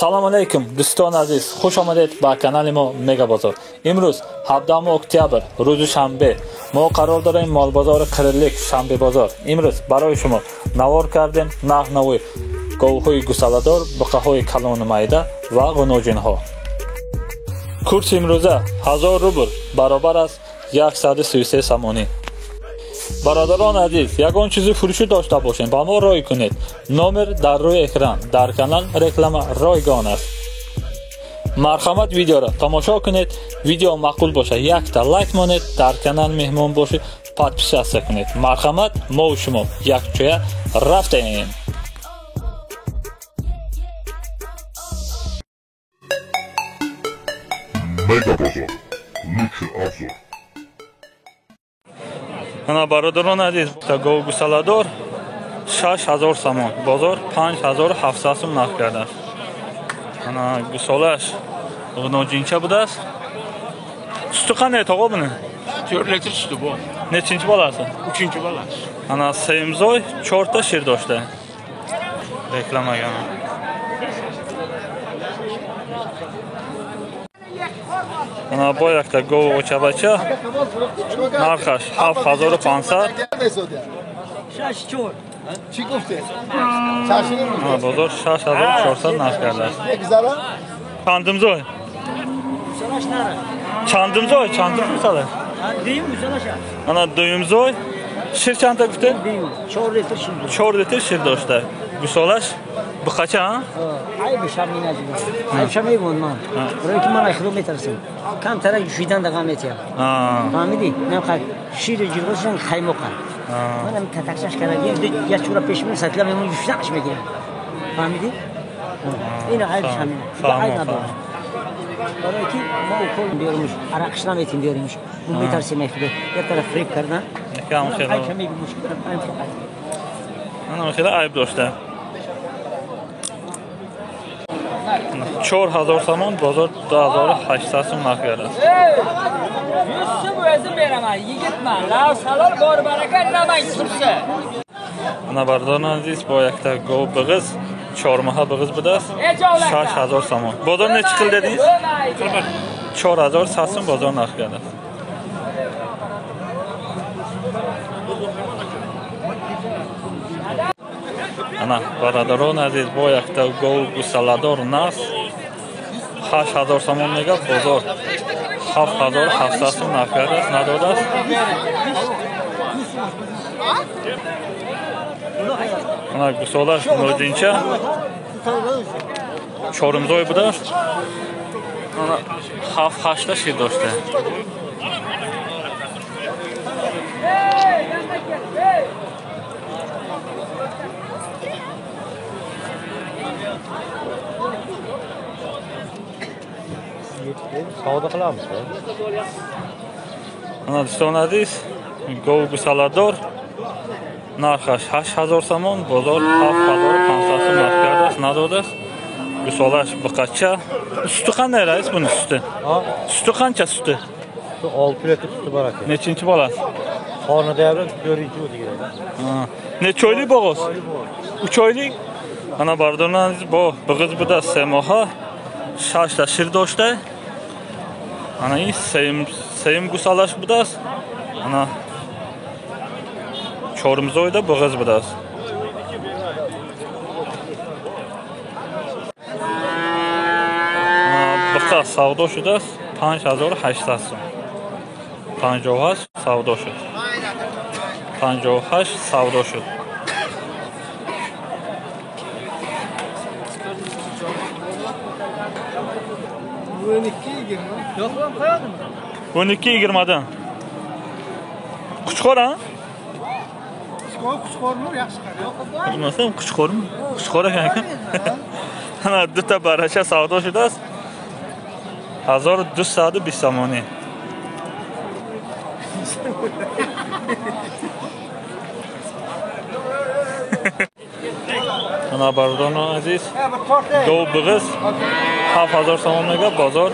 Салом алейкум, дӯстони азиз, хуш омадед ба канали мо Мегабозор. Имрӯз 17 октябр, рӯзи шанбе. Мо қарор дорем молбозори Қириллик, шанбебозор. Имрӯз барои шумо навор кардем нарх-навои говҳои гусаладор, буқаҳои калону майда ва ғуноҷинҳо. Курси имрӯза 1000 рубл баробар аст 133 сомонӣ. Бародарон азиз, ягон чизи фурӯшӣ дошта бошед, ба мо рой кунед. Номер дар рӯи экран, дар канал реклама ройгон аст. Марҳамат, видеоро тамошо кунед. Видео маъқул бошад, якта лайк монед, дар канал меҳмон бошед, подписаться кунед. Марҳамат, мо шумо якҷоя рафтем. Мегабозор. Лучший обзор. Ана бародарон азиз, гов гусаладор 6000 сомон, бозор 5700 сом нарх кардааст. Ана гусолаш ғуноҷинча будааст. Сути қандай тоға буни? 4 litr suti bor. Nechinchi bolasi? 3-chi bolasi. Ана semzoy 4 ta shir doshda. Reklamaga. Ана бо якта гов очабача нархаш 7500. 64. Чӣ гуфтед? Бозор 6400 нарх кардааст. Чандимзой? Чандимзой? Чандим гусала? Ана дуюмзой. Шир чандта гуфтед? 4 литр шир. 4 литр шир дошта. Гусолаш буқача, а? Айб шам минаҷиб. Айб шам мегӯям ман. Барои ки ман айхудо метарсам. Камтара ҷӯшидан дагам метиям. Фаҳмидӣ? Ман шири ҷирғошан хаймоқа. Манам татакшаш кардагиям, як чура пеш меоям, сатила мемон ҷӯшидаш мегирам. Фаҳмидӣ? Ина айб шам мина. Айб надорам. Барои ки мо укол биёримш, арақш наметим биёримш. Мо метарсем айхудо. Як тараф фиреб кардан. Айб шам мегӯям, Анам хеле айб дошта. 4000 сомон, бозор 2800 сом нарх кардааст. 100 сом o'zim beraman, yigitman. Lavs halol, bor baraka, namang tursa. Ана бародарон азиз, бо якта гов биг'iz, чормаҳа биг'iz будааст. 6000 сомон. Бозор nechi qil dedingiz? 4100 сом бозор нарх кардааст. Ана бародарон азиз, бо якта гов гусаладор нарх 8000 сомон мегӯяд, бозор 7700 сом нарх кардааст, надодааст. Ана гусолаш ноҷинча чорумзой будааст. Ана 7-8 та шир дошта. Savdo qilamiz. Ana do'stlar aziz, gov gusalador narxi 8000 сомон, бозор 7500 сом нарх кардааст, надодааст. Гусолаш buqacha. Suti qanday rais buni suti? Suti qancha suti? 6 litr suti bor ekan. Nechinchi bolasi? Qornida ham 4-chi o'zi. Necha oylik bo'g'iz? 3 oylik. Ana bardonar aziz, bu big'iz buda semoha 6 ta shir doshda. Ana ин сеюм гусалаш будааст. Ана чорумзойда буғиз будааст. Буқа савдо шудааст 5800 сом. 58 савдо шуд. 58 савдо шуд. O'n ikki yigirmadan. Quchqor, ha? Quchqormi? Yaxshi qarang. Bilmasam, quchqormi? Quchqor ekan. Ana duta baracha savdo shudааст. 1220 сомонӣ. Ана бародарон азиз, гов биг'iz 7000 сомон мегӯяд, бозор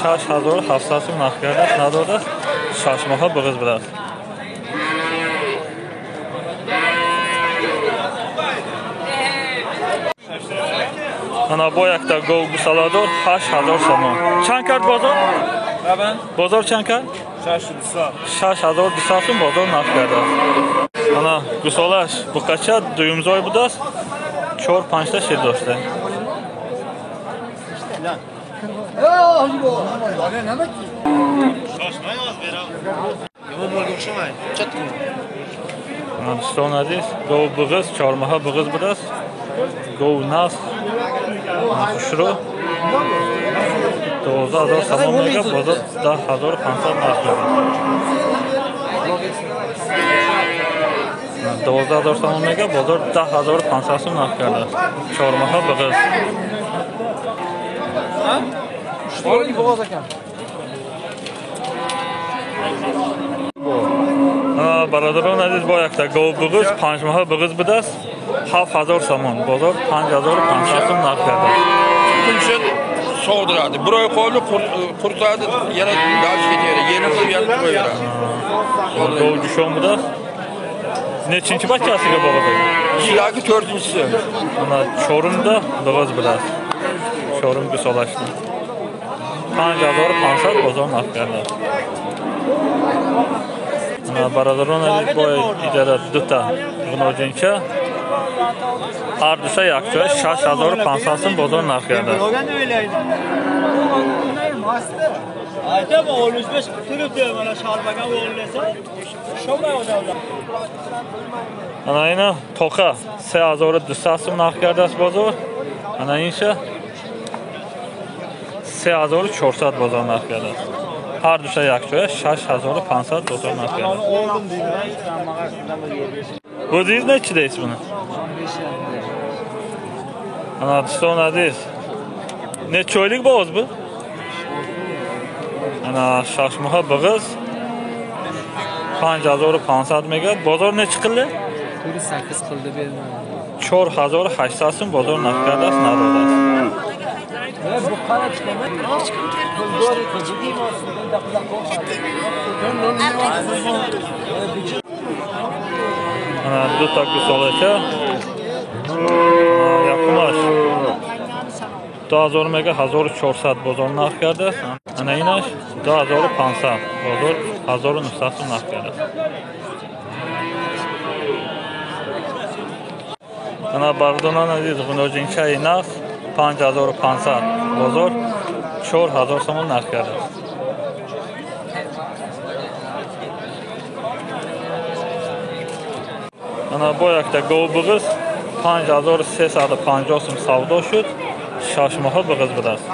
6700 сом нарх кардааст, надодааст. Шашмоҳа биг'iz будааст. Ана бо якта гов гусаладор 8000 сомон. Чанд кард бозор? Бозор чанд кард? 6200 сом бозор нарх кардааст. Ана гусолаш буқача дуюмзой будааст. 4-5 та шир дошта. Дӯстон азиз, гов буғиз, чормаҳа буғиз будааст. Гов нас хушрӯ 12000 сомон мега, бозор 10500 нарх дорад. 12000 сомон мега, бозор 10500 сом нарх кардааст. Чормаҳа буғиз. Бародарон азиз, бо якта гов буғиз, панҷмаҳа буғиз будааст. 7000 сомон, бозор 5500 сом нарх кардааст. Kuncha sog'diradi. Bir oy qoldi, quritadi, yana dalish ketaveradi. Yeni qilib yana qo'yaveradi. Gov jushon будааст. Nechinchi bachasiga bog'liq? Yilagi 4-inchisi. Mana chorumda bug'iz будааст. Chorum gusolashni. 5500 бозор нарх кардааст. Бародарон азиз, бо иҷора дута ғуножинча ҳар душа якҷоя 6500 сом бозор нарх кардааст. Ана ина тоқа 3200 сом нарх кардааст бозор. Ана инша 3400 бозор нарх кардааст. Ҳар душа якҷоя 6500 бозор нарх кардааст. O'zingiz nechi deysiz buni? Ana do'stlar aziz, necha oylik bo'g'iz bu? Ana shashmoha bo'g'iz 5500 mega. Bozor nechi qildi? 48 qildi bermadi. 4800 so'm bozor narx kardasi nadodasi. Ana duta gusolacha yakумаш 2000 mega 1400 bozor narx kardasi. Ana inash 2500 bozor 1900 so'm narx kardasi. Ana bardonan aziz, g'unojinchai narx 5500 bozor 4000 сомон нарх кардааст. Ана бо якта гов буғиз 5350 сом савдо шуд. Шашмоҳа буғиз будааст.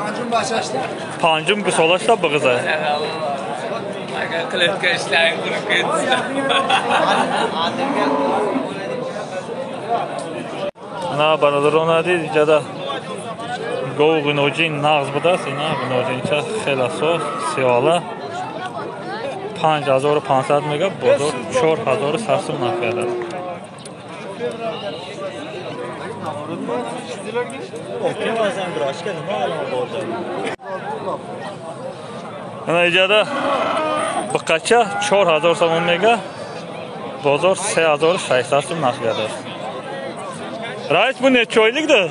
Панҷум гусолашда буғиза. Ана бародарон азиз, иҷода гов ғиноҷин нағз будааст. Ина ғиноҷинча хеле соз, сиёла 5500 мега, бозор 4100 сом нарх кардааст. Ана иҷода буқача 4000 сомон мега, бозор 3600 сом нарх кардааст. Раис, bu necha oylikdir?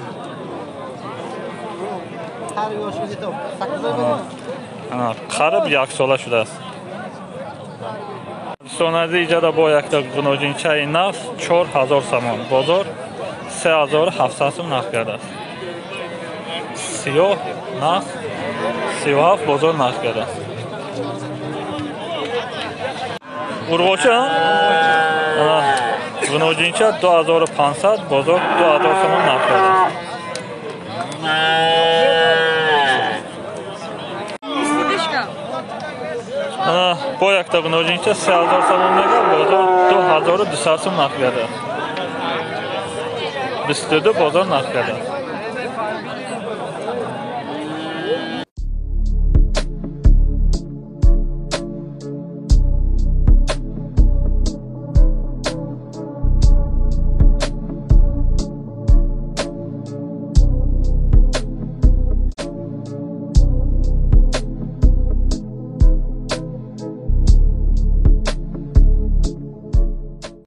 Qarib yaksola shudasi. Sonazi иҷода бо якта ғуножинчаи нав 4000 сомон, бозор 3700 сом нарх кардааст. Сиёҳ нарх 37 бозор нарх кардааст. Урғоча ғуножинча 2500, бозор 2000 сомон нарх кардааст. Бо якта ғуножинча 3000 сомон мега, бозор 2200 сом нарх кардааст. 22 бозор нарх кардааст.